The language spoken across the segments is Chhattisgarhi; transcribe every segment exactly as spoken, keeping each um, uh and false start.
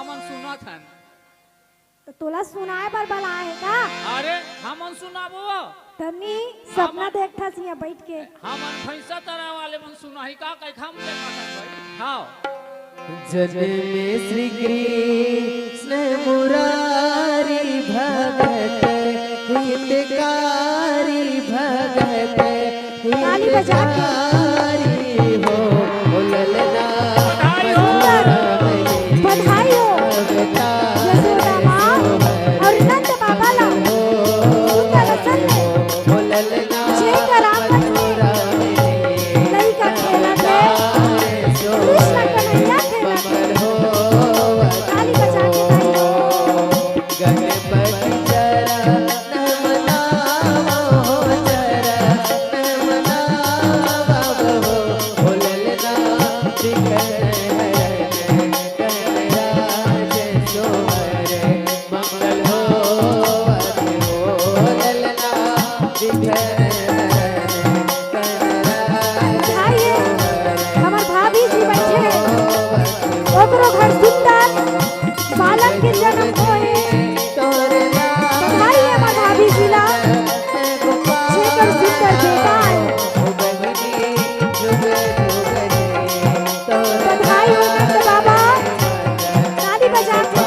हमन सुनत हन। त तोला सुनाए बर बलाए हे का? अरे, हमन सुनाबो। तनी सपना हमन देखथस इहाँ बइठ के। हमन भैंसा चराए वाले मन सुनाही का कहि हम देखत हन भाई। हाँ। जन्मे श्री कृष्ण मुरारी भगत हितकारी भगत ताली बजा के। हितकारी हो, ओ ललना बधाई हो। मधुरा बहिनी बधाई हो। अवतार यशोदा माँ सोहर और नंद बाबा ला। मंगल हो। सुंदर असल में। ओ ललना जेकर आंगन में मधुरा बहिनी लइका खेलत हे, अवतार कृष्ण सोहर कन्हैया खेलत हे। मंगल हो। ताली बजा के ताली। गणपति चरण मनावो, चरण मनावो, हो ललना विघ्न हरण गणराज सोहर मंगल हो, हो ललना विघ्न हरण गणराज भाई, सोहर हमर भाभी जी बइठे हे, ओकरो घर सुंदर बालक के जनम होए। बधाई हे हमर भाभी जी ला, जेकर सुंदर बेटा हे। बधाई हो नंद बाबा, ताली बजा के।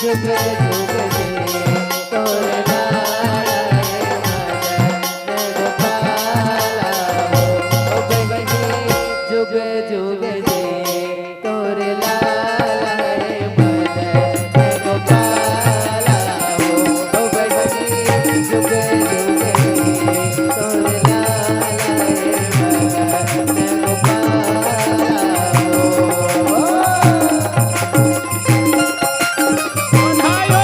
जुग जुग जी तोर लाल रे मदन गोपाल हो, ओ बहिनी जुग जुग जी तोर लाल रे मदन गोपाल हो। बधाई हो।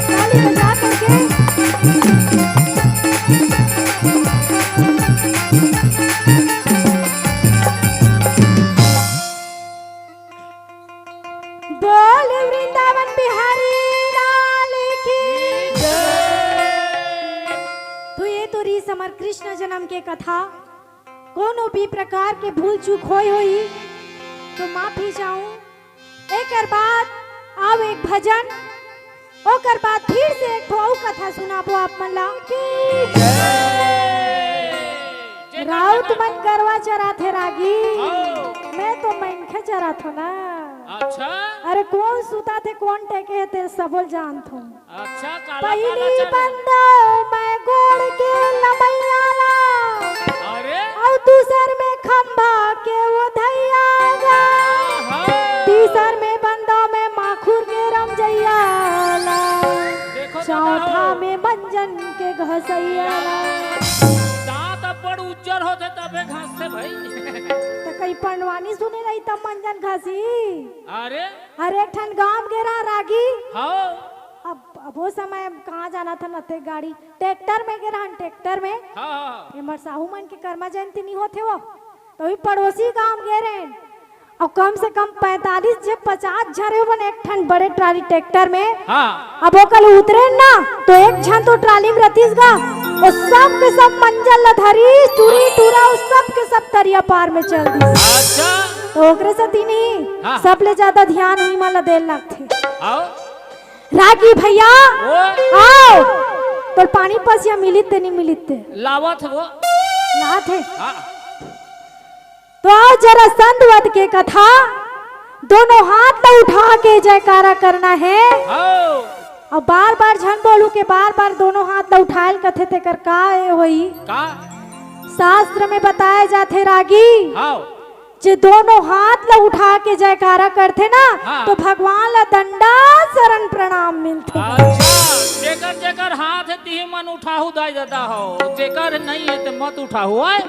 ताली बजा करके। बोल वृंदावन बिहारी लाल की। तो ये तो रहिस हमर कृष्ण जन्म के कथा। कोनो भी प्रकार के भूल चूक होय होही तो माफी चाहूं। एकर बाद आव एक भजन, ओकर बाद फिर से एक ठो अउ कथा सुनाबो आप मन ला। राउत मन गरवा चराथे रागी, हाँ। मैं तो मनखे चराथो ना। अच्छा। अरे कोन सुताथे, कोन टेके हे, ते सबो ल जानथो। अच्छा, काला, पहिली काला चल। बंदव मैं गोड़ के लमैया ला, अरे। अउ दूसर में खंभा के वो धैया गा, आहा। तीसर में बंदव मैं माखुर के रमजैया ला, देखो तो चौथा हो। में मंजन के घसैया ला। दांत अब बड़ उज्जर होथे तभे घसथे भाई। त कहीं पंडवानी सुने रही तब मंजन घसी। अरे। अरे एक ठन गांव गे रहा रागी। हाँ। अब, अब वो समय कहाँ जाना था न ते गाड़ी, ट्रैक्टर में गे रहन, ट्रैक्टर में। हाँ, हाँ, हाँ। एमर साहू मन के कर्मा जयंती नहीं होथे वो, तो भी पड़ोसी गांव गे रहे। अब कम से कम पैंतालीस जे पचास झरे बने एक ठन बड़े ट्राली ट्रैक्टर में। हाँ। अब ओकर उतरे ना, तो एक झन तो ट्राली में रतिस गा, वो सब के सब मंजन ला धरी, टूरी टूरा, वो सब के सब तरिया पार में चल दिस। अच्छा। तो ओकरे से तीन ही हाँ। सबले ज्यादा ध्यान ही मन ला देल लगथे। आओ। रागी भैया, ओ। आओ। तोर पानी पसिया मिलित ते नहीं मिलित ते? लावत वो। लात हे। हाँ। तो आओ जरासंध वध के कथा, दोनों हाथ ला उठा के जयकारा करना है। आओ। अब बार-बार झन बोलू के बार-बार दोनों हाथ ला उठायल कथे तेकर का ए होई? का? शास्त्र में बताया जाथे रागी। आओ। जे दोनों हाथ ला उठा के जयकारा करथे ना, हाँ। तो भगवान ला दंडा शरण प्रणाम मिलथे। अच्छा, जेकर जेकर हाथ हे, तिही मन उठाहू दाई ददा हो, जेकर नहीं हे, ते मत उठाहू, आय।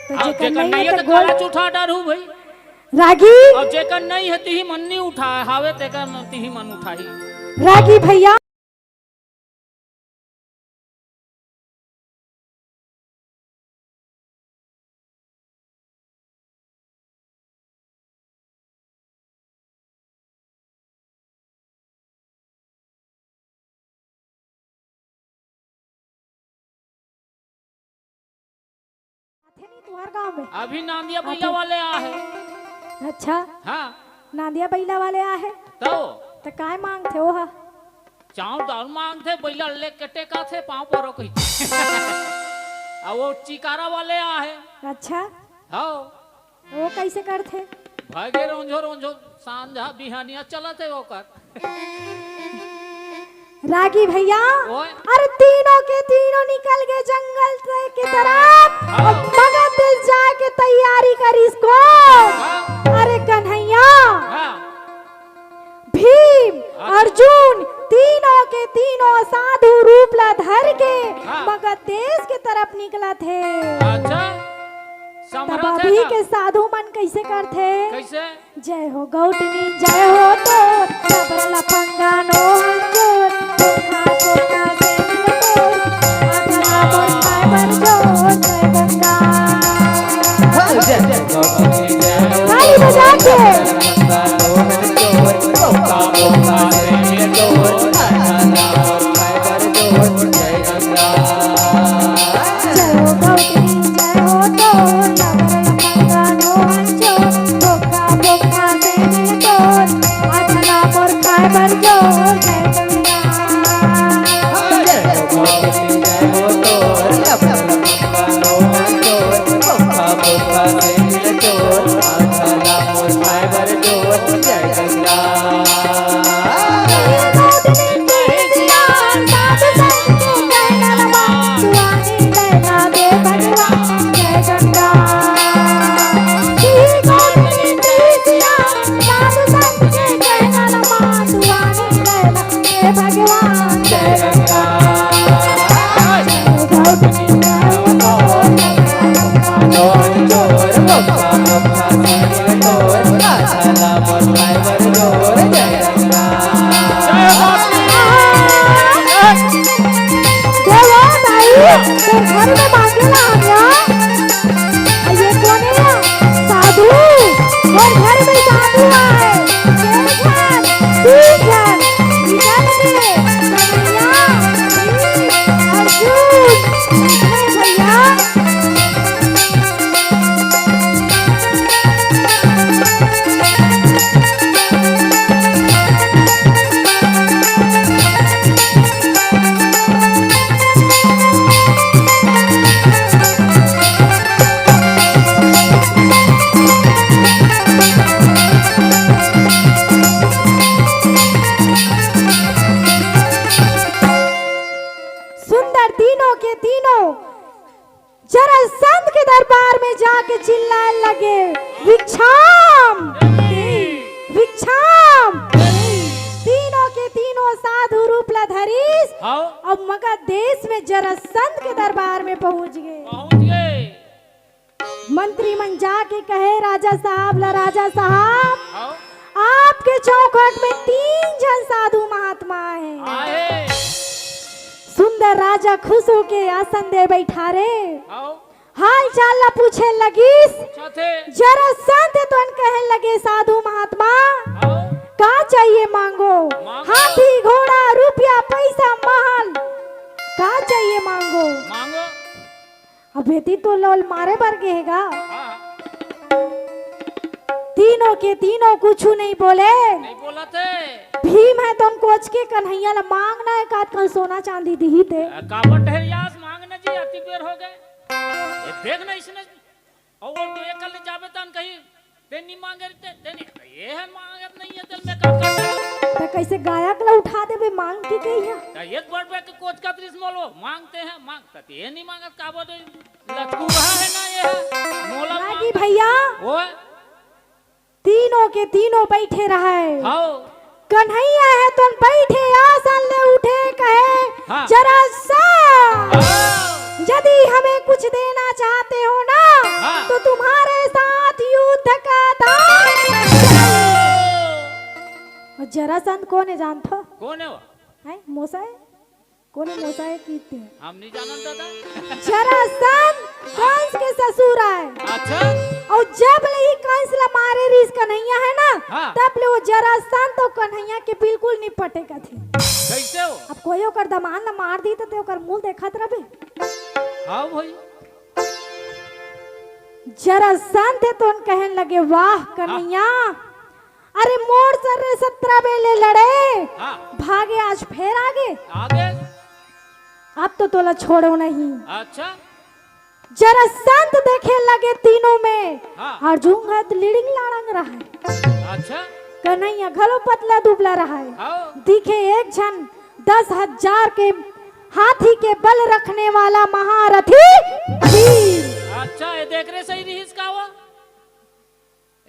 तो हाँ, जेकर जेकर नहीं नहीं है है तो तो गोड़ गला चुठा डारू भाई। रागी। और जेकर नहीं है तिही मन नहीं उठा, हावे तेकर मन तिही मन उठाही। रागी भैया। आथे नहीं तुम्हार गांव में? अभी नांदिया बइला अभी वाले आ है। अच्छा। हाँ। नांदिया बइला वाले आ है। तो? तो काय मांगथे ओहा? चाउर दारू मांगथे, बइला ले के टेकाथे, पाँव परो कहिथे। अब वो चिकारा वाले आ है। अच्छा। हाँ। वो कैसे करथे? भगे रोंझो रोंझो सांझा बिहानिया चलत है ओकर। रागी भैया, ओए। अरे तीनों के तीनों निकल गए जंगल से की तरफ। हाँ। और मगध देश जाके तैयारी करिस को। हाँ। अरे कन्हैया, हाँ। भीम, हाँ। अर्जुन, तीनों के तीनों साधु रूप ला धर के हाँ। मगध देश के तरफ निकलत हे। अच्छा, तब समरथ है अभी ना? के साधु मन कैसे करथे? कैसे? जय हो गौतमी, जय हो तो, सबरला पंगा नो अंजोर, धोखा धोखा से मिल तोर, आधा ला मोर खाए बर जोर, जय गंगा। हाँ, जय, जय गौतमी, जय हो। ताली बजा के। जय हो गौतमी, जय हो तो, लबर लफंगा नो अंजोर, धोखा धोखा से मिल तोर, आधा ला मोर खाए बर जोर, जय गंगा। बोलो भाई, तोर घर में बांधे ला हम ना। ये कोने ना? साधु, तोर घर में साधु आए। एक झन, तीन झन, निकल के, कन्हैया, भीम, अर्जुन, निकले भैया। सुंदर तीनों के तीनों जरासंध के दरबार में जाके चिल्लाए लगे, "भिक्षाम! भिक्षाम!" तीनों के तीनों साधु रूप ला धरिस, हाँ। अउ मगध देश में जरासंध के दरबार में पहुंच गए। पहुंच गए। मंत्री मन जाके कहे राजा साहब ला, "राजा साहब, हाँ। आपके चौखट में तीन झन साधु महात्मा आए हैं।" आए। सुंदर राजा खुश होके आसन दे बैठारे। आओ। हाल चाल ला पूछे लगिस। पूछत हे। जरासंध तुरंत कहे लगे, "साधु महात्मा, आओ। का चाहिए मांगो? मांगो। हाथी, घोड़ा, रुपया, पैसा, महल, का चाहिए मांगो?" मांगो। अब एती तो लोल मारे बर गे हे गा। हाँ। तीनों के तीनों कुछु नहीं बोले। नहीं बोलत हे। भीम हे तो कोच के, "कन्हैया ला मांगना हे, का कन सोना चांदी दिही ते।" अ, काबर ढेरियास मांगना जी, अति बेर हो गए। ये देख ना इसने, अउ वो तो एक ले जाबे तन कही, "ते नहीं मांगे रे, ते, ते नहीं, ये है मांगत नहीं है, तेल में का कर?" तो कैसे गायक ला उठा देबे मांग के कहिया? तो एक बार पे के कोच का त्रिस मोलो, मांगते हैं, मांग, तो ये नहीं मांगत, काबर लचकुहा है ना ये है। मोला रागी मांग भैया। वो तीनों के तीनों बैठे रहे। हाँ। कन्हैया हे तो बैठे आसन ले उठे कहे, हाँ। "जरासंध, हाँ। यदि हमें कुछ देना चाहते हो ना, हाँ। तो तुम्हारे साथ युद्ध का दान। और जरासंध कोन हे जानथो? कोन हे वो? हैं? मोसा हे? कोन हे मोसा हे कीथे? हम नहीं जानन दादा। जरासंध कंस के ससुर आय। अच्छा। अउ जब ले ही कंस ला मारे रिहिस कन्हैया हे ना, हाँ। तब ले वो जरासंध तो कन्हैया के बिल्कुल नहीं पटे कथे। कैसे हो? अब कोई ओकर दमांद ला मार दी तो ते ओकर मुंह देखत रबे। हाँ भाई। जरासंध हे तो कहन लगे, "वाह कन्हैया, अरे मोर सर रे सतरा बेले लड़े, हाँ। भागे आज फेर आगे।" आगे? अब तो तोला छोड़ो नहीं। अच्छा। जरासंध देखे लगे तीनों में, हाँ। अर्जुन ह तो लिड़िंग लाड़ंग रहय। अच्छा। कन्हैया घलो पतला दुबला रहय। हाँ। दिखे एक झन दस हजार के हाथी के बल रखने वाला महारथी भीम। अच्छा, ये देख रहे सही रिहिस का वो?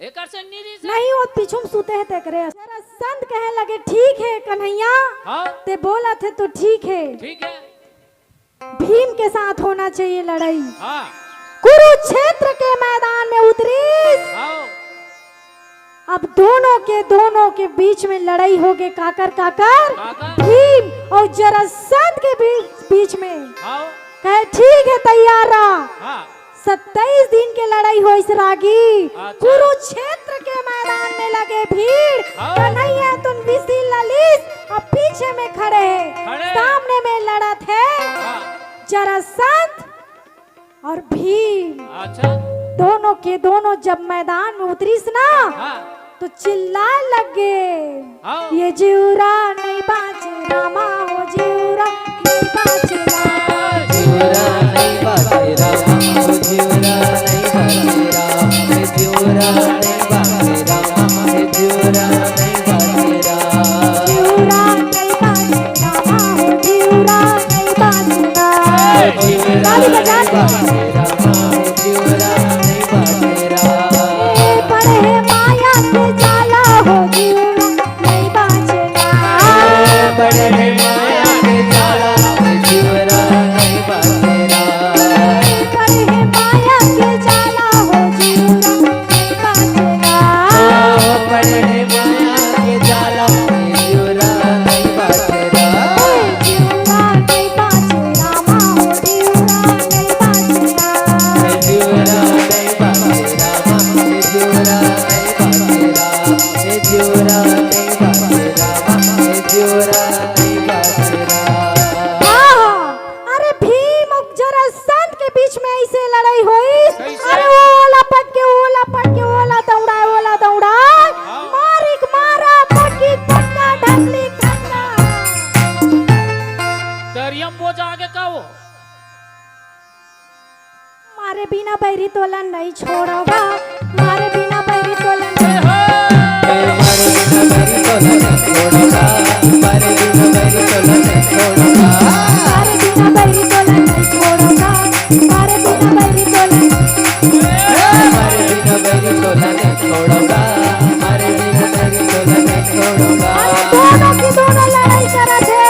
एकर से नहीं रिहिस? नहीं, वो पीछू में सुते हे तेकरे। जरासंध कहे लगे, "ठीक हे कन्हैया, हाँ। ते बोलत हे तो ठीक हे।" ठीक हे। भीम के साथ होना चाहिए लड़ाई। हाँ। कुरुक्षेत्र के मैदान में उतरिस। हाँ। अब दोनों के, दोनों के बीच में लड़ाई होगे। काकर, काकर? काकर? भीम अउ जरासंध के बीच, बीच में। हाँ। कहे, "ठीक हे, तैयार रह।" हाँ। सत्ताईस दिन के लड़ाई होइस रागी। अच्छा। कुरुक्षेत्र के मैदान में लगे भीड़। हाँ। कन्हैया तुन विसिल ललिस, अब पीछे में खड़े हे। खड़े। सामने में लड़त हे। हाँ। जरासंध अउ भीम। अच्छा। दोनों के दोनों जब मैदान में उतरिस ना, हाँ। तो चिल्लाय लगे, हाँ। "ये जिउरा नहीं बाँचे रामा हो, जिउरा नहीं बाँचे रामा।" जिउरा नहीं बाँचे रामा हो, जिउरा नहीं बाँचे रामा, हे जिउरा नहीं बाँचे रामा, हे जिउरा नहीं बाँचे रामा। जिउरा नहीं बाँचे रामा हो, जिउरा नहीं बाँचे रामा। जिउरा ताली बजा नहीं दे। बाँचे रामा हो, जिउरा नहीं बाँचे रामा। ए, पड़े हे माया के जाला हो, जिउरा नहीं बाँचे रामा। पड़े हे माया के जाला, जिउरा नहीं बाँचे रामा। पड़े हे माया के जाला हो, जिउरा नहीं बाँचे रामा। पड़े हे माया के जाला, जिउरा नहीं बाँचे रामा। जिउरा नहीं बाँचे रामा हो, जिउरा नहीं बाँचे रामा। जिउरा नहीं बाँचे रामा, जिउरा नहीं बाँचे रामा। ए जिउरा नहीं बाँचे रामा, ए जिउरा नहीं बाँचे रामा। हाँ, अरे भीम अउ जरासंध के बीच में ऐसे लड़ाई होइस। कैसे? अरे वो ओला पटके, ओला पटके, ओला दौड़ाय, ओला दौड़ाय। हाँ। मारिक मारा, पटकी पटका, ढकली ढकला। दरिया में बोजा आगे का वो? मारे बिना बैरी तोला नहीं छोड़ोगा, मारे बिना बैरी तोला नहीं। मारे बिना बैरी तोला नहीं छोड़ोगा, मारे बिना बैरी तोला नहीं छोड़ोगा। मारे बिना बैरी तोला नहीं छोड़ोगा, मारे बिना बैरी तोला। मारे बिना बैरी तोला नहीं छोड़ोगा, मारे बिना बैरी तोला नहीं छोड़ोगा। अरे दोनों की दोनों लड़ाई करत हे।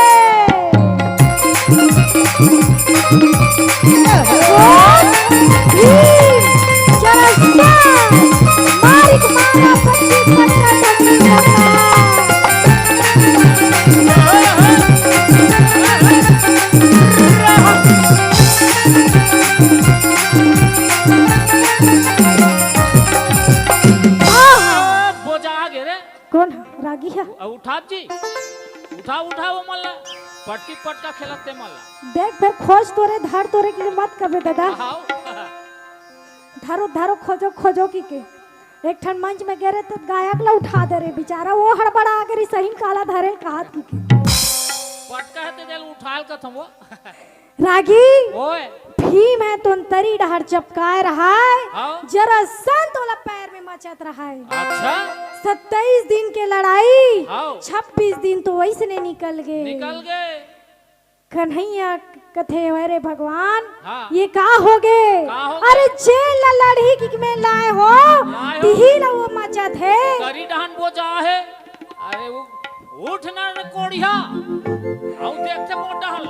बोजा आगे रे। कोन ह? रागी ह? अ, उठाव जी। उठाव, उठाव वो मन ला। पटकी पटका खेलत ते मन ला। देख, फेर खोज तोरे, धर तोरे के लिए मत कबे दादा। हाव। धरो, धरो, खोजो, खोजो की के। एक ठन मंच में गे रहे त गायक ला उठा दे रहे बेचारा, वो हड़बड़ा आगे रही, सही काला धरे ल कहात की के। पटका हे ते दे ल उठाल कथम वो। रागी, ओए। भीम ह तो तरी डहर चपकाय रहय, हाँ। जरासंध ओला पैर में मचत रहय। अच्छा। सत्ताईस दिन के लड़ाई, हाँ। छब्बीस दिन तो वैसने निकल गे। निकल गे। कन्हैया कथे, "अरे भगवान, हाँ। ये का हो गे? का हो गे? अरे जेन ला लड़ही की में लाय हो, लाय हो। तिही ला वो मचत हे।" तरी डहन बोजा हे। अरे वो उठ ना रे कोढ़िया। अउ देखते मोटा हल।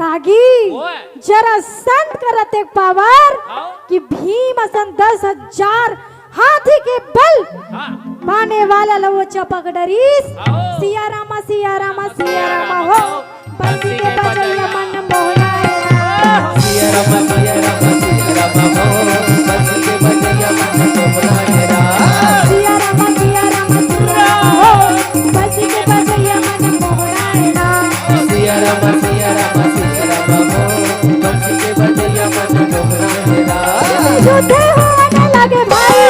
रागी, ओए। जरासंध करत एक पावर हाँ। कि भीम असन दस हजार हाथी के बल हाँ। पाने वाला ल वो चपक डरिस। हाँ। सिया रामा, सिया रामा, सिया रामा हो। बंसी के बजैया मन मोहना रे राम। सिया रामा, सिया रामा, सिया रामा हो। बंसी के बजैया मन मोहना रे राम। सिया रामा, सिया रामा, सिया रामा हो। बंसी के बजैया मन मोहना रे राम। सिया रामा, सिया रामा, सिया रामा हो। बंसी के बजैया मन मोहना रे राम। युद्ध होने लगे भाई,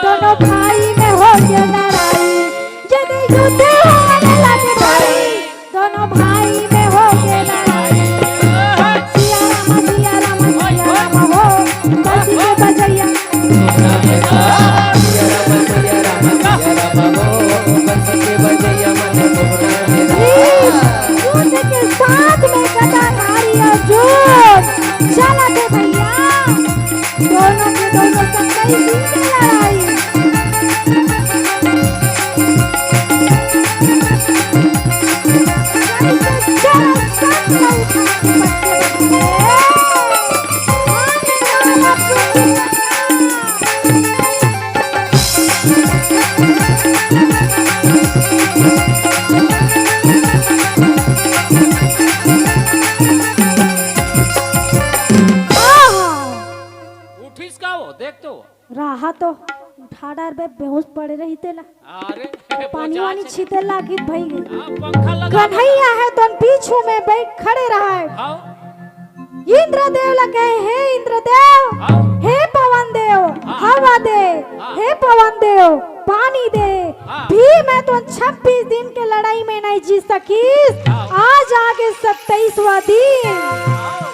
दोनों भाई में हो गया लड़ाई। जब युद्ध होने लगे भाई, दोनों भाई में हो गया लड़ाई। सिया रामा, सिया रामा, सिया रामा हो। बंसी के बजैया। युद्ध के साथ में गदा नारी अर्जुन। चला दे भैया। दोनों के दोनों सत्ताईस दिन की लड़ाई। उठिस का वो? देख तो। रहा तो उठा डार बे, बेहोश पड़े रही तेला। अरे, पानी वानी छीते लागित भई। हाँ, पंखा लगा दे। कन्हैया हे तोन पीछू में बैठ खड़े रहा हे। हाँ। इंद्रदेव ला कहे, "हे इंद्रदेव, हाँ। हे पवन देव, हाँ। हवा दे, हाँ। हे पवन देव, पानी दे।" हाँ। भीम हे तोन छब्बीस दिन के लड़ाई में नहीं जीत सकिस, हाँ। आज आगे सत्ताईसवाँ दिन। हाँ।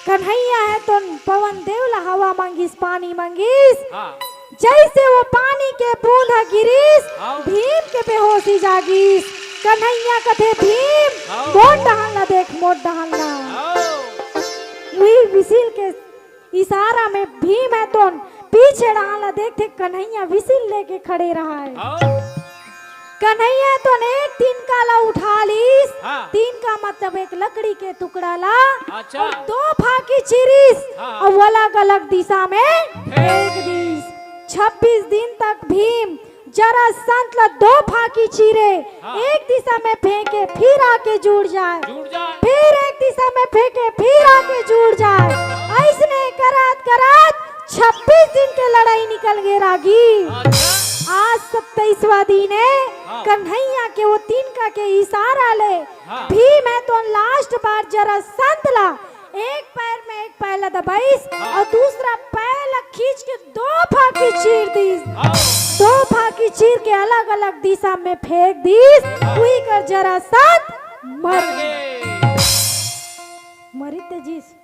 कन्हैया हे तोन पवन देव ला हवा मांगिस, पानी मांगिस। हाँ। जैसे वो पानी के बूंद ह गिरिस, हाँ। भीम के बेहोशी जागिस। कन्हैया कथे, "भीम, हाँ। मोर डहान ला देख, मोर डहान ला।" हाँ। उही बिसिल के इशारा में भीम हे तोन पीछे डहान ला देखथे, कन्हैया बिसिल लेके खड़े रहा हे। हाँ। कन्हैया तोन एक तिनका ला उठा लिस। हाँ। तिनका मतलब एक लकड़ी के टुकड़ा ला। अच्छा। अउ दो फाकी चीरिस। हाँ। अउ अलग-अलग दिशा में फेंक दिस। छब्बीस दिन तक भीम जरासंध ला दो फाकी चीरे, हाँ। एक दिशा में फेंके, फिर आके जुड़ जाए, जुड़ जाए। फिर एक दिशा में फेंके, फिर आके जुड़ जाए। अइसने करत करत छब्बीस दिन के लड़ाई निकल गे रागी। अच्छा। आज सत्ताईसवाँ दिन हे। हाँ। कन्हैया के वो तिनका के इशारा ले हाँ। भीम हे तोन last बार जरासंध ला एक पैर में एक पैर ला दबाइस हाँ। अउ दूसरा पैर ला खींच के दो फाकी चीर दिस। हाँ। दो फाकी चीर के अलग-अलग दिशा में फेंक दिस। हाँ। उही कर जरासंध मर गे। मरिस ते जीस।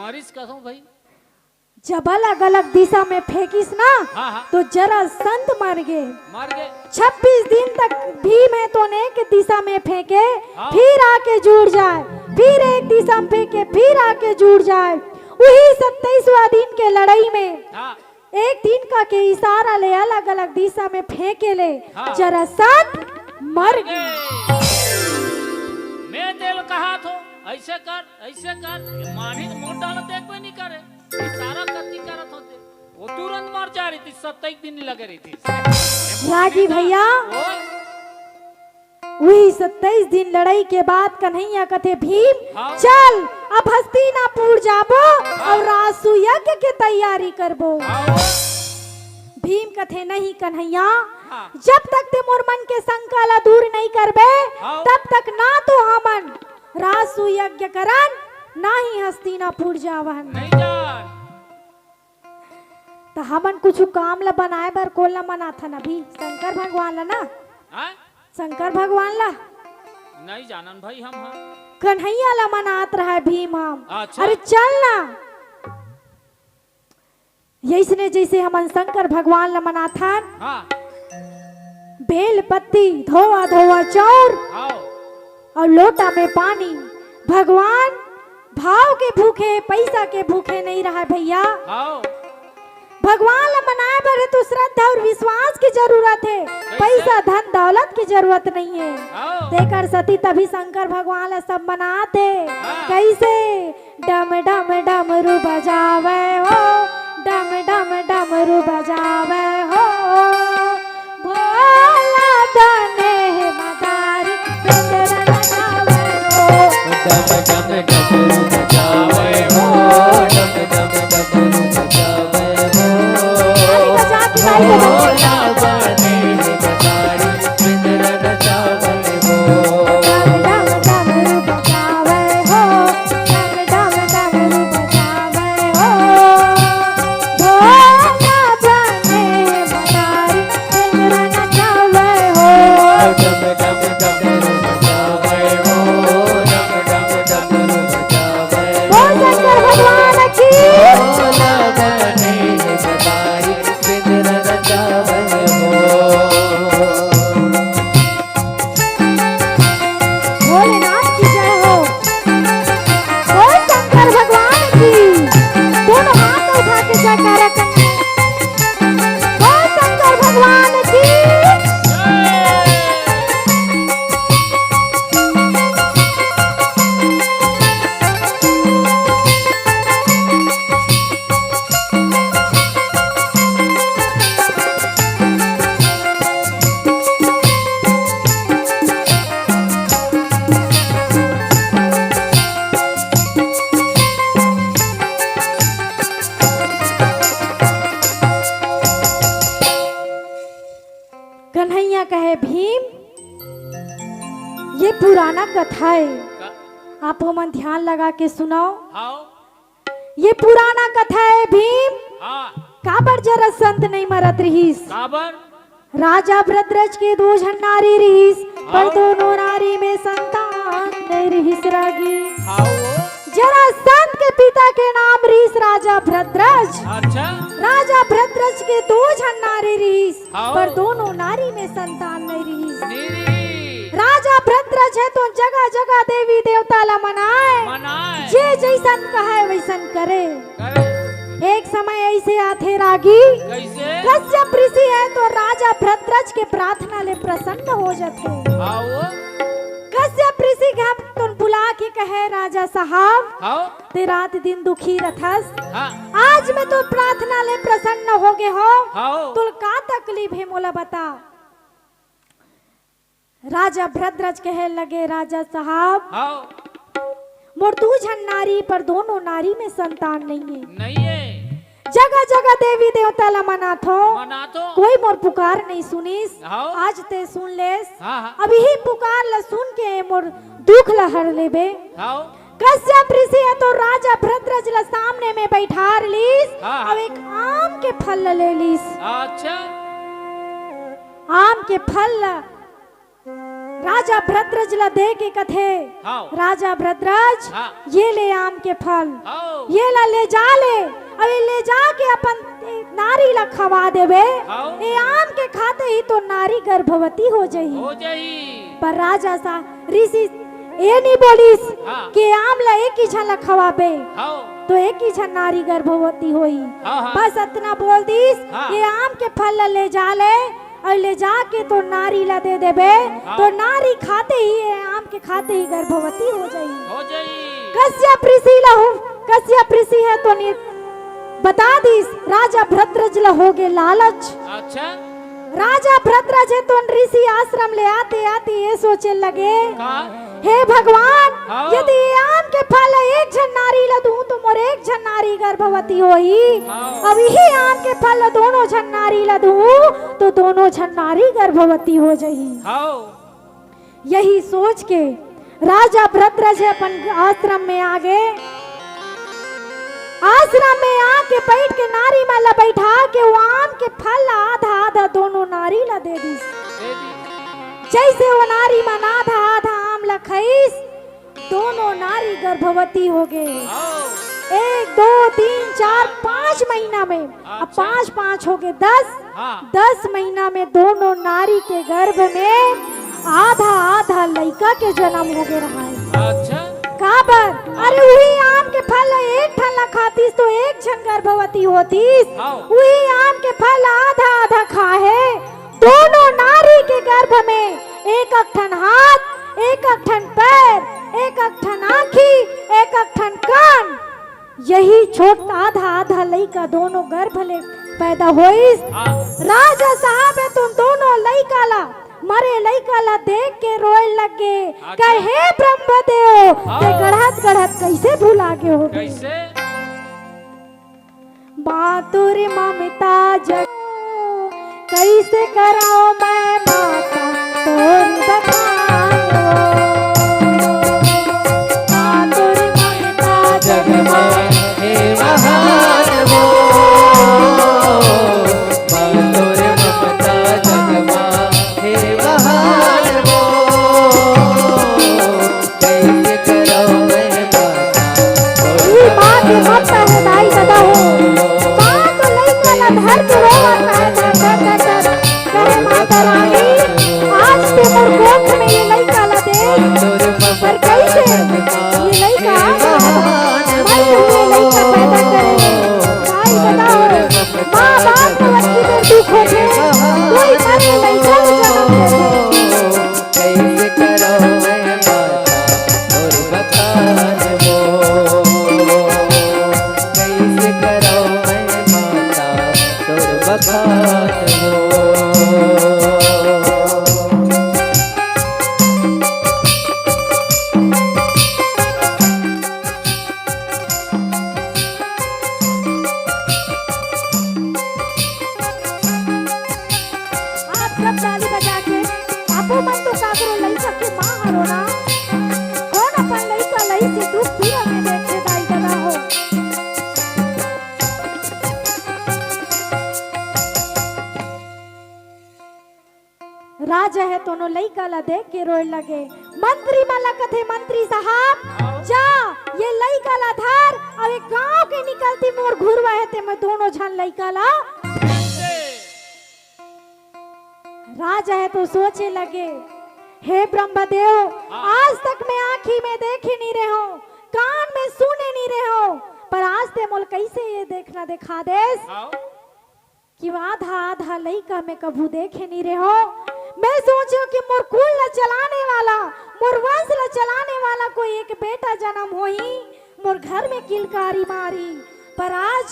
मरिस कसम भाई। जब अलग-अलग दिशा में फेंकिस ना, हाँ, हाँ। तो जरासंध मर गे। मर गे। छब्बीस दिन तक भीम हे तोन एक दिशा में फेंके, हाँ। फिर आके जुड़ जाए, फिर एक दिशा में फेंके, फिर आके जुड़ जाए। उही सत्ताईसवाँ दिन के लड़ाई में हाँ। एक तिनका के इशारा ले अलग-अलग दिशा में फेंके ले हाँ। जरासंध मर गे। मैं तेल कहा थो, ऐसे कर, ऐसे कर, ये मानी तो मोर डाल देखबे नहीं करे। इशारा कति करत होते। वो तुरंत मर जा रही थी, सत्ताईस दिन लगे रही थी। रागी भैया, ओए। वही सत्ताईस दिन लड़ाई के बाद कन्हैया कथे, "भीम, हाँ। चल, अब हस्तिनापुर जाबो हाँ। अउ रासु यज्ञ के तैयारी करबो।" हाँ। भीम कथे, "नहीं कन्हैया, हाँ। जब तक ते मोर मन के शंका ला दूर नहीं करबे, हाँ। तब तक ना तो हमन रासु यज्ञ करन, ना ही हस्तिनापुर जावन।" नहीं जान। त हमन कुछु काम ल बनाए बर कोन ल मनाथन अभी? शंकर भगवान ल ना? हाँ? शंकर भगवान ल? नहीं जानन भाई हम, हाँ। कन्हैया ल मनात रहय भीम हम। अच्छा। अरे चल ना। अइसने जइसे हमन शंकर भगवान ल मनाथन। हाँ। बेल पत्ती, धोवा धोवा चाउर। हाँ। अउ लोटा में पानी। भगवान भाव के भूखे, पइसा के भूखे नहीं रहय भैया। हाँ। भगवान ला मनाए बर तो श्रद्धा अउ विश्वास के जरूरत हे, कइसे? पइसा धन दौलत के जरूरत नइ हे। हाँ। तेकर सेती तभी शंकर भगवान ला सब मनात हे। हाँ। कइसे? डम डम डमरू बजावे हो, डम डम डमरू बजावे हो, भोला तने मदारी बेंदरा नचावे हो। डम डम डमरू बजावे हो, डम डम डमरू बजावे हो। ताली बजा के गाइए बच्चे। भोला तने मदारी बेंदरा नचावे हो। डम डम डमरू बजावे हो, डम डम डमरू बजावे हो। भोला तने मदारी बेंदरा नचावे हो। डम डम डमरू बजावे हो, डम डम डमरू बजावे हो। बोल शंकर भगवान की। भोला तने मदारी बेंदरा नचावे हो। भोलेनाथ की जय हो। बोल शंकर भगवान की। दोनों हाथ उठा के जयकारा कर। बोल शंकर भगवान की। कन्हैया कहे, भीम, ये पुराना कथा हे, का? आप मन ध्यान लगा के सुनव। हाँ। ये पुराना कथा हे भीम। हाँ। काबर जरासंध नइ मरत रिहिस? काबर? राजा भरद्वाज के दू झन नारी रिहिस, पर हाँ। दोनों नारी में संतान नइ रिहिस रागी। हाँ वो। जरासंध के पिता के नाम रिहिस राजा भरद्वाज। अच्छा। राजा भरद्वाज के दू झन नारी रिहिस, हाँ। पर दोनों नारी में संतान नइ रिहिस। नइ रिहिस। राजा भरद्वाज हे तो जगह जगह देवी देवता ला मनाए। मनाए। जे जइसन कहय वइसन करे। करे। एक समय अइसे आथे रागी। कइसे? कश्यप ऋषि हे तो राजा भरद्वाज के प्रार्थना ले प्रसन्न हो जाथे। हाँ वो। कश्यप ऋषि के हम तुन बुला के कहे, राजा साहब, हाँ। ते रात दिन दुखी रथस। हाँ। आज मैं तोर प्रार्थना ले प्रसन्न हो गे हो। हाँ। तोर का तकलीफ हे मोला बता। राजा भरद्वाज कहे लगे, राजा साहब, हाँ। मोर दू झन नारी, पर दोनों नारी में संतान नइ हे। नइ हे। जगह जगह देवी देवता ला मनाथों। मनाथों। कोई मोर पुकार नइ सुनिस। हाँ। आज ते सुन लेस। हाँ, हाँ। अब इही पुकार ला सुन के मोर दुख ला हर लेबे। हाँ। कश्यप ऋषि हे तो राजा भरद्वाज ला सामने में बइठार लिस, हाँ, हाँ। अउ एक आम के फल ला ले लिस। अच्छा। आम के फल ला राजा भरद्वाज ला दे के कथे, हाँ। राजा भरद्वाज, हाँ। ये ले आम के फल, हाँ। ये ला ले जा ले, अउ ये ले जाके अपन नारी ला खवा देबे। हाँ। ये आम के खाते ही तोर नारी गर्भवती हो जाही। हो जाही। पर राजा सा ऋषि ये नइ बोलिस, हाँ। कि आम ला एक ही झन ला खवाबे, हाँ। तो एक ही झन नारी गर्भवती होही। हाँ, हाँ। बस अतना बोल दिस, हाँ। ये आम के फल ला ले जा ले, अउ ले जाके तोर नारी ला दे देबे, हाँ। तोर नारी खाते ही, ये आम के खाते ही गर्भवती हो जाही। हो जाही। कश्यप ऋषि ला हो, कश्यप ऋषि हे तो नि-, बता दिस राजा भरद्वाज ला हो गे लालच। अच्छा। राजा भरद्वाज हे तो ऋषि आश्रम ले आते आते ये सोचे लगे, का? हे भगवान, हाँ। यदि ये आम के फल एक झन नारी ला दूं तो मोर एक झन नारी गर्भवती होही। हाँ। अब इही आम के फल दोनों झन नारी ला दूं तो दोनों झन नारी गर्भवती हो जाही। हाँ। यही सोच के राजा भरद्वाज हे अपन आश्रम में आ गे। आश्रम में आके बइठ के नारी मन ला बइठा के वो आम के फल ला आधा आधा दोनों नारी ला दे दिस। दे दिस। जइसे वो नारी मन आधा आधा आम ला खाइस, दोनों नारी गर्भवती हो गे। हाँ। एक, दो, तीन, चार, पाँच महीना में, अब अच्छा। पाँच, पाँच हो गे, दस। हाँ। दस महीना में दोनों नारी के गर्भ में आधा आधा लइका के जन्म हो गे रहा हे। अच्छा। काबर? अरे उही आम के फल एक ठन ला खातिस तो एक झन गर्भवती होतिस। हाँ। उही आम के फल आधा आधा खाहे। दोनों नारी के गर्भ में एक एक ठन हाथ, एक एक ठन पैर, एक एक ठन आँखी, एक एक ठन कान। यही छोट आधा आधा लइका दोनों गर्भ ले पैदा होइस। हाँ। राजा साहब हे तो दोनों लइका ला, मरे लइका ला देख के रोए लग गे। अच्छा। कहे, "हे ब्रह्मदेव, हाँ। ते गढ़त गढ़त कइसे भुला गे होबे?" कइसे? मातुर ममता जग, कइसे करंव मैं माता तोर बखान वो। मातुर ममता जग मा हे महान वो। मातुर ममता जग मा हे महान वो। कइसे करंव मैं माता तोर ई माँ के ममता हे दाई ददा हो। का तो लइका ला धर के रोवत हे, धर, धर, धर, धर। कहे, "माता रानी, आज ते मोर कोख में ये लइका ला दे, पर कइसे ये लइका, मैं तो ये लइका पैदा करे, भाई बताओ, माँ बाप को अतकी देर दुख होथे, कोई मरे लइका ला जनम देथे।" कइसे करंव मैं माता तोर बखान वो। कइसे करंव मैं माता तोर बखान वो। आप सब ताली बजा के, आपो मन तो काकरो लइका के माँ हरो ना। कोन अपन लइका लइसे दुख पीरा में देखे दाई ददा हो। राजा हे तोनो लइका ला देख के रोए लगे। मंत्री मन ला कथे, "मंत्री साहब, जा, ये लइका ला धर, अउ ये गांव के निकलती मोर घुरवा हे, ते मैं दोनों झन लइका ला।" राजा हे तो सोचे लगे, "हे ब्रह्मदेव, हाँ। आज तक मैं आँखी में देखे नइ रहेंव, कान में सुने नइ रहेंव, पर आज ते मोला कइसे ये देखना देखा देस?" हाँ। कि आधा आधा लइका मैं कभू देखे नइ रहेंव। मैं सोचेंव कि मोर कुल ला चलाने वाला, मोर वंश ला चलाने वाला कोई एक बेटा जनम होही, मोर घर में किलकारी मारही, पर आज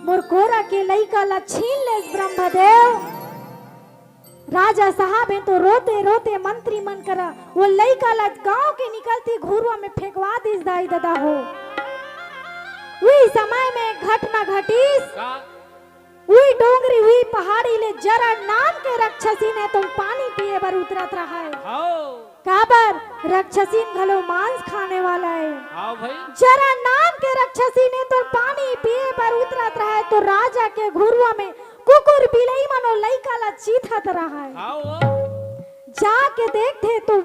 मोर कोरा के लइका ला छीन लेस ब्रह्मदेव। राजा साहब हे तो रोते रोते मंत्री मन करा वो लइका ला गांव के निकलती घुरवा में फेंकवा दिस दाई ददा हो। उही समय में घटना घटिस। का? उही डोंगरी, उही पहाड़ी ले जरा नाम के रक्षसीन हे तो पानी पिए बर उतरत रहय। हाँ। काबर? रक्षसीन घलो मांस खाने वाला हे। हाँ भाई। जरा नाम के रक्षसीन हे तो पानी पिए बर उतरत रहय तो राजा के घुरवा में कुकुर बिलई मन ओ लइका ला चीथत रहय। हाँ वो। जाके देखथे तो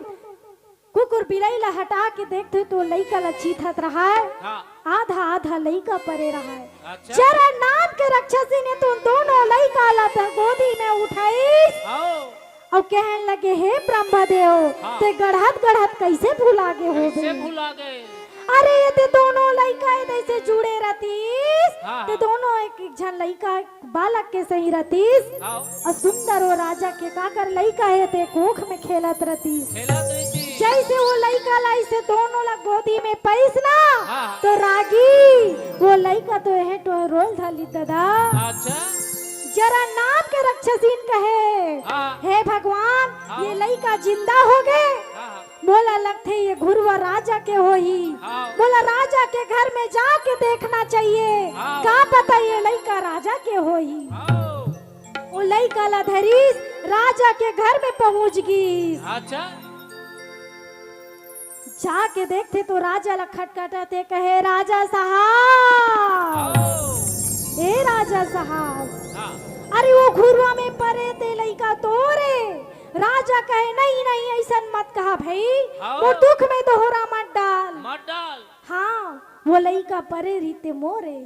कुकुर बिलई ला हटा के देखथे तो लइका ला चीथत रहय। हाँ। आधा आधा लइका परे रहय। अच्छा। जरा नाम के रक्षसीन हे तो दोनों लइका ला त गोदी में उठाइस। हाँ। अउ कहन लगे, "हे ब्रह्मदेव, हाँ। ते गढ़त गढ़त कइसे भुला गे होबे?" कइसे भुला गे? अरे, ये ते दोनों लइका ए तइसे जुड़े रहतिस, हाँ, ते हाँ। दोनों एक, एक झन लइका बालक के सही रहतिस। हाँ। अउ सुंदर वो राजा के काकर लइका हे ते कोख में खेलत रहतिस। खेलत रहतिस। जइसे वो लइका ला अइसे दोनों ला गोदी में पइस ना, हाँ। तो रागी, वो लइका तो एहे टोहे रोल धाली ददा। अच्छा। जरा नाम के रक्षसीन कहे, हाँ। "हे भगवान, हाँ। ये लइका जिंदा हो गे। हाँ, हाँ। मोला लगथे ये घुरवा राजा के होही। हाँ। मोला राजा के घर में जाके देखना चाहिए। हाँ। का पता ये लइका राजा के होही।" हाँ। वो लइका ला धरिस, राजा के घर में पहुंच गिस। अच्छा। जाके देखथे तो राजा ला खटखटाथे, कहे, "राजा साहब, हाँ। ए राजा साहब, हाँ। अरे वो घुरवा में परे ते लइका तोरे।" राजा कहे, "नहीं, नहीं, अइसन मत कहा भई, हाँ। मोर दुख में दोहरा मत डाल।" मत डाल। हाँ, वो लइका परे रहिते मोरे।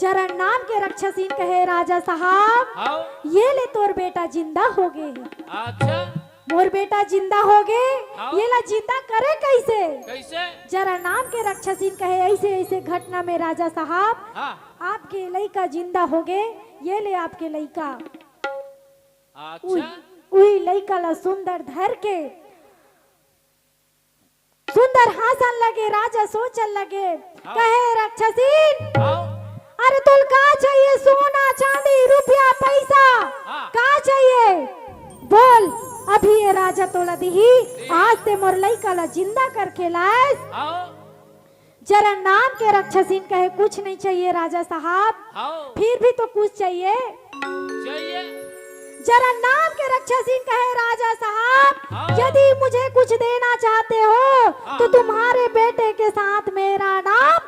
जरा नाम के रक्षसीन कहे, "राजा साहब, हाँ। ये ले तोर बेटा जिंदा हो गे।" अच्छा। मोर बेटा जिंदा होगे, हाँ। ये ला जिंदा करे कैसे? कैसे? जरा नाम के रक्षसिन कहे, ऐसे ऐसे घटना में राजा साहब, हाँ। आपके लइका जिंदा होगे, ये ले आपके लइका। अच्छा। उही, उही लइका ला सुंदर धर के सुंदर हाँसन लगे, राजा सोचन लगे, हाँ। कहे रक्षसिन, हाँ। अरे तोल का चाहिए? सोना, चांदी, रुपया, पैसा, हाँ। का चाहिए? बोल, अभी ये राजा तोला दिही, दिही। आज ते मोर लइका ला जिंदा करके लायस। हाँ। जरा नाम के रक्षसिन कहे, कुछ नहीं चाहिए राजा साहब, हाँ। फिर भी तो कुछ चाहिए। चाहिए। जरा नाम के रक्षसिन कहे, राजा साहब, हाँ। यदि मुझे कुछ देना चाहते हो, हाँ। तो तुम्हारे बेटे के साथ मेरा नाम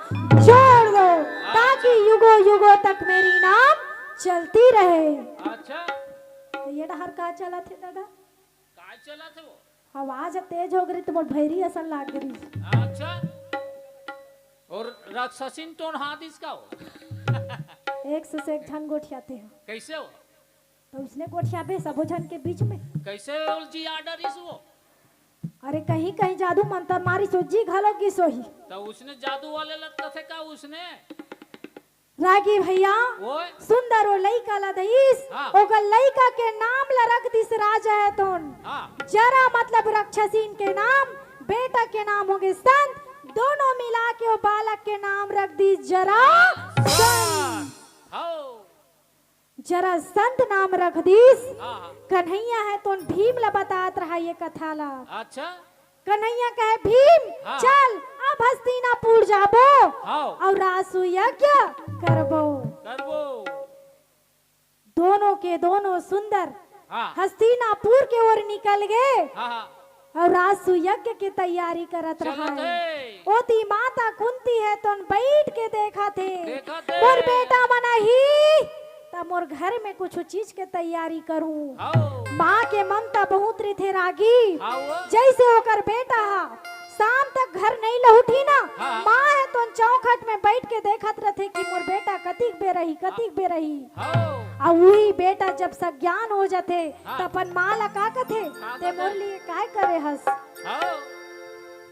जोड़ दो, हाँ। ताकि युगों युगों तक मेरी नाम चलती रहे। अच्छा। तो ये डहर का चलत हे दादा? का चलत हे वो? आवाज तेज हो गई तो मोर भैरी असन लाग गई। अच्छा। और रक्षसिन टोन हादिस का हो? एक से एक झन गोठियाथे हो। कैसे हो? तो उसने गोठियाबे सबो झन के बीच में। कैसे ओल जी आर्डर इस वो? अरे कहीं कहीं जादू मंतर मारिस हो जी घलो गिस होही। तो उसने जादू वाले लग कथे का उसने? रागी भैया, ओए। सुंदर ओ लइका ला दईस, हाँ। ओकर लइका के नाम ला रख दिस राजा हे तोन। हाँ। जरा मतलब रक्षसिन के नाम, बेटा के नाम होगे संत, दोनों मिला के ओ बालक के नाम रख दिस जरा संत। हाँ। जरा संत नाम रख दिस। हाँ, हाँ। कन्हैया हे तोन भीम ला बतात रहा ये कथा ला। अच्छा। कन्हैया कहे, "भीम, हाँ। चल, अब हस्तिनापुर जाबो हाँ। अउ रासु यज्ञ करबो।" करबो। दोनों के दोनों सुंदर हाँ। हस्तिनापुर के ओर निकल गे हाँ, हाँ। अउ रासु यज्ञ के तैयारी करत चलत रहा हे। हे। ओती माता कुंती हे तोन बैठ के देखत हे। देखत हे। मोर बेटा मन आही, त मोर घर में कुछ चीज के तैयारी करूं। हाँ। माँ के ममता बहुत रहिथे रागी। हाँ वो। जैसे ओकर बेटा हा शाम तक घर नहीं लहुटी ना, हाँ। माँ हे तोन चौखट में बैठ के देखत रथे कि मोर बेटा कतिक बेर आही, कतिक बेर आही। हाँ। अउ उही बेटा जब सज्ञान हो जाथे, हाँ। त अपन माँ ला का कथे? का "ते कथे? मोर लिए काय करे हस?" हाँ।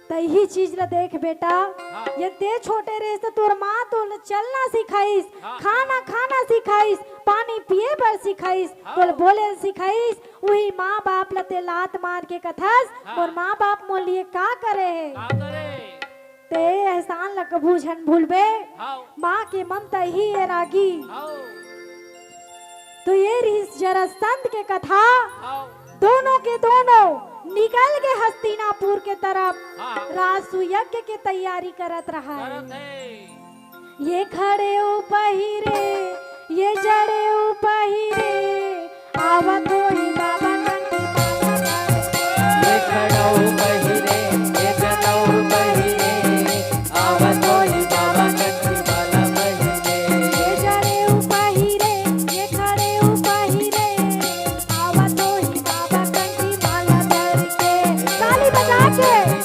त इही चीज ला देख बेटा, हाँ। ये ते छोटे रहिस त तोर माँ तोला चलना सिखाइस, हाँ। खाना खाना सिखाइस, पानी पिए बर सिखाइस, हाँ। तोला बोले ल सिखाइस, उही माँ बाप ला ते लात मार के कथस, हाँ। मोर माँ बाप मोर लिए का करे हे? का करे? ते एहसान ला कभू झन भूलबे। हाँ। माँ के ममता ही ए रागी। हाँ। तो ये रहिस जरा संत के कथा। हाँ। दोनों के दोनों निकल गे हस्तिनापुर के तरफ। हाँ। रासु यज्ञ के तैयारी करत रहा हे। करत हे। ये खड़े उपहिरे, ये जड़े उपहिरे, आवत होही बाबा कंठी माला। ये खड़े उपहिरे, ये जड़े उपहिरे, आवत होही बाबा कंठी माला पहिरे। ये जड़े उपहिरे, ये खड़े उपहिरे, आवत होही बाबा कंठी माला धर के। ताली बजा के।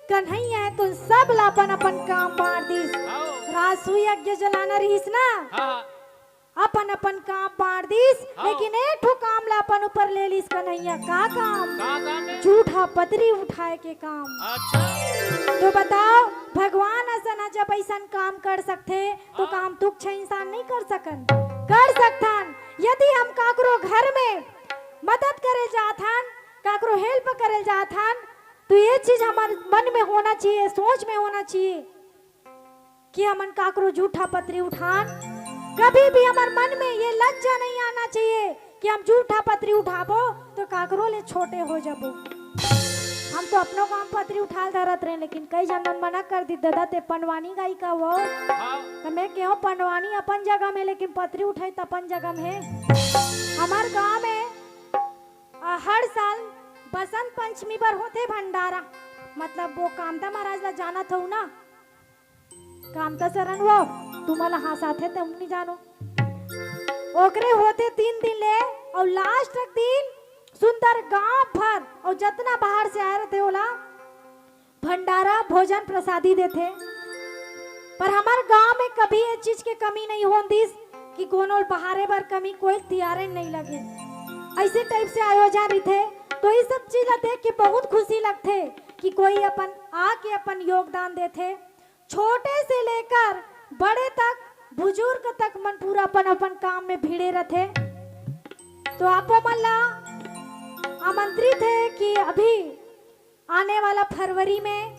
कन्हैया हे तो सब ला अपन अपन काम बांट दिस। हाँ। रासु यज्ञ जलाना रहिस ना, हाँ। अपन अपन काम बांट दिस, हाँ। लेकिन एक ठो काम ला अपन ऊपर ले लिस कन्हैया। का काम? का काम हे? जूठा पतरी उठाए के काम। अच्छा। तो बताओ, भगवान असन ह जब अइसन काम कर सकथे, तो हाँ। काम तुच्छ इंसान नहीं कर सकन? कर सकथन। यदि हम काकरो घर में मदद करे जाथन, काकरो help करे जाथन, तो ये चीज हमर मन में होना चाहिए, सोच में होना चाहिए कि हमन काकरो जूठा पतरी उठान। कभी भी हमर मन में ये लज्जा नहीं आना चाहिए कि हम जूठा पतरी उठाबो तो काकरो ले छोटे हो जाबो। हम तो अपनो काम पतरी उठाल धरत रहे, लेकिन कई झन मन मना कर दी, "दादा, ते पंडवानी गायिका हो।" हाँ। तो मैं केहों, पंडवानी अपन जगह में, लेकिन पतरी उठाई त अपन जगह में। हमार गांव में, अ, हर साल बसंत पंचमी बर होथे भंडारा, मतलब वो कामता महाराज ला जानत हव ना, कामता शरण वो, तुमन ला हाँसाथे, तुम नहीं जानो। ओकरे होथे तीन दिन ले, अउ last दिन सुंदर गांव भर अउ जतना बाहर से आए रथे, ओला भंडारा, भोजन, प्रसादी देथे। पर हमर गांव में कभी ये चीज के कमी नहीं होन दिस कि कोनो ल बहारे बर कमी, कोई तियारे नहीं लगे। ऐसे type से आयोजन रहिथे, तो ये सब चीज ला देख के बहुत खुशी लगथे कि कोई अपन आके अपन योगदान देथे। छोटे से लेकर बड़े तक, बुजुर्ग तक मन पूरा अपन अपन काम में भिड़े रथे। तो आपो मन ला आमंत्रित हे कि अभी आने वाला फरवरी में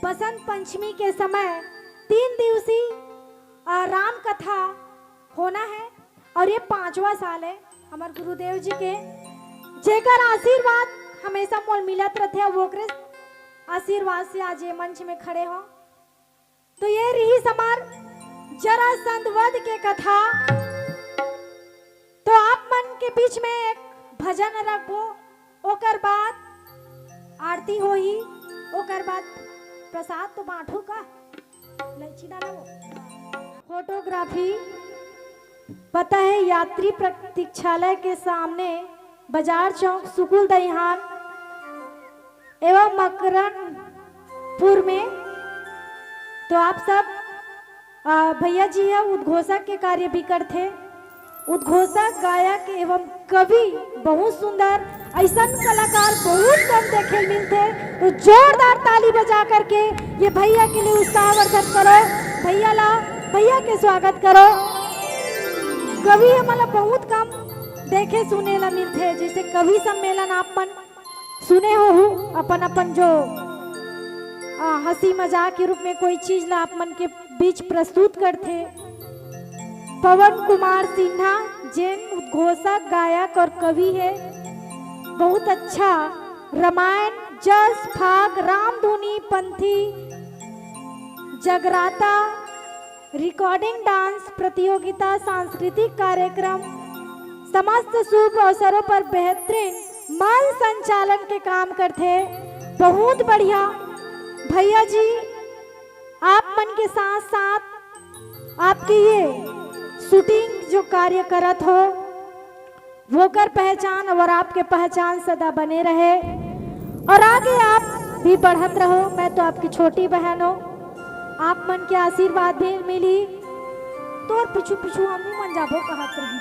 बसंत पंचमी के समय तीन दिवसीय, अ, राम कथा होना हे अउ ये पांचवा साल हे हमर गुरुदेव जी के, जेकर आशीर्वाद हमेशा मोल मिलत रथे, अउ ओकरे आशीर्वाद से आज ये मंच में खड़े हों। तो ये रहिस हमर जरासंध वध के कथा। तो आप मन के बीच में एक भजन रखबो, ओकर बाद आरती होही, ओकर बाद प्रसाद तो बांटहू का, लैची डाला वो। Photography, पता है, यात्री प्रतीक्षालय के सामने, बाजार चौक, सुकुल दहिहान एवं मकरनपुर में। तो आप सब, अ, भैया जी ह उद्घोषक के कार्य भी करथे। उद्घोषक, गायक एवं कवि बहुत सुंदर, अइसन कलाकार बहुत कम देखे ल मिलथे। तो जोरदार ताली बजा करके ये भैया के लिए उत्साहवर्धन करो, भैया ला, भैया के स्वागत करो। कवि हमन ला बहुत कम देखे सुने ला मिलथे, जैसे कवि सम्मेलन आप मन सुने होहू, अपन अपन जो, आ, हंसी मजाक के रूप में कोई चीज ला आप मन के बीच प्रस्तुत करथे। पवन कुमार सिन्हा, जेन उद्घोषक, गायक और कवि हे, बहुत अच्छा रामायण, जस, फाग, रामधुनी, पंथी, जगराता, recording, dance प्रतियोगिता, सांस्कृतिक कार्यक्रम, समस्त शुभ अवसरों पर बेहतरीन मंच संचालन के काम करथे। बहुत बढ़िया भैया जी, आप मन के साथ साथ आपके ये shooting जो कार्य करत हो, वोकर पहचान और आपके पहचान सदा बने रहे और आगे आप भी बढ़त रहो। मैं तो आपकी छोटी बहन हूँ, आप मन के आशीर्वाद भी मिली, तोर पीछू पीछू हम भी मन जाबो कहत रही।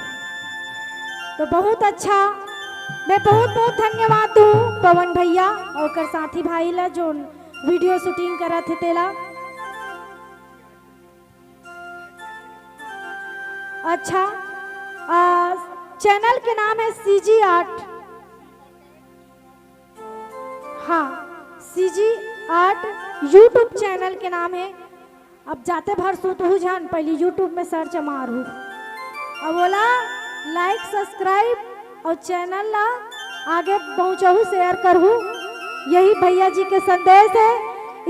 तो बहुत अच्छा, मैं बहुत बहुत धन्यवाद दूँ पवन भैया और ओकर साथी भाई ला, जो video shooting करत हे तेला। अच्छा, आ, channel के नाम है CG Art। हाँ, CG Art YouTube channel के नाम है। अब जाते भर सुतहू झन, पहली YouTube में search मारहू, अब ओला like, subscribe और channel ला आगे पहुँचहू, share करहू। यही भैया जी के संदेश है।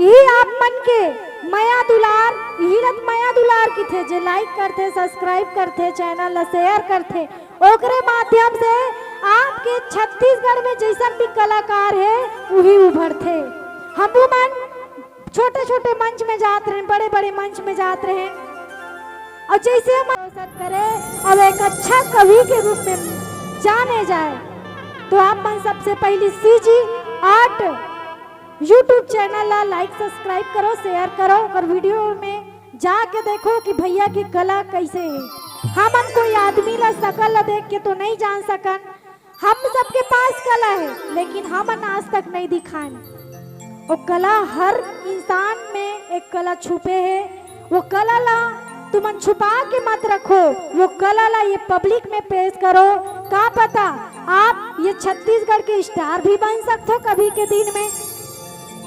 यही आप मन के मया दुलार, यही रत मया दुलार किथे, जे like करथे, subscribe करथे, channel ला share करथे, ओकरे माध्यम से आपके छत्तीसगढ़ में जैसन भी कलाकार है, वही उभरथे। हमू मन छोटे छोटे मंच में जात रहे, बड़े बड़े मंच में जात रहे, और जैसे हम अवसर करे और एक अच्छा कवि के रूप में जाने जाए, तो आप मन सबसे पहली CG Art YouTube चैनल ला लाइक, सब्सक्राइब करो, शेयर करो, ओकर वीडियो में जाके देखो कि भैया की कला कैसे है। हमन कोई आदमी ला, शकल ला देख के तो नहीं जान सकन। हम सबके पास कला है, लेकिन हमन आज तक नहीं दिखाएन। वो कला, हर इंसान में एक कला छुपे है। वो कला ला तुमन छुपा के मत रखो, वो कला ला ये पब्लिक में पेश करो। का पता, आप ये छत्तीसगढ़ के स्टार भी बन सकते हो कभी के दिन में।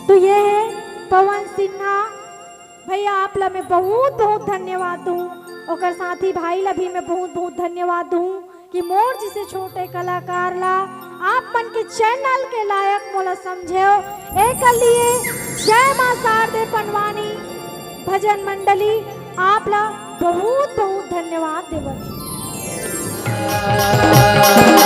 तो ये है पवन सिन्हा भैया, आप ला मैं बहुत बहुत धन्यवाद दूँ, ओकर साथी भाई ला भी मैं बहुत बहुत धन्यवाद दूँ कि मोर जैसे छोटे कलाकार ला आप मन के चैनल के लायक मोला समझेव। एकर लिए जय माँ शारदे पंडवानी भजन मंडली, आप ला बहुत बहुत धन्यवाद देवत हूँ।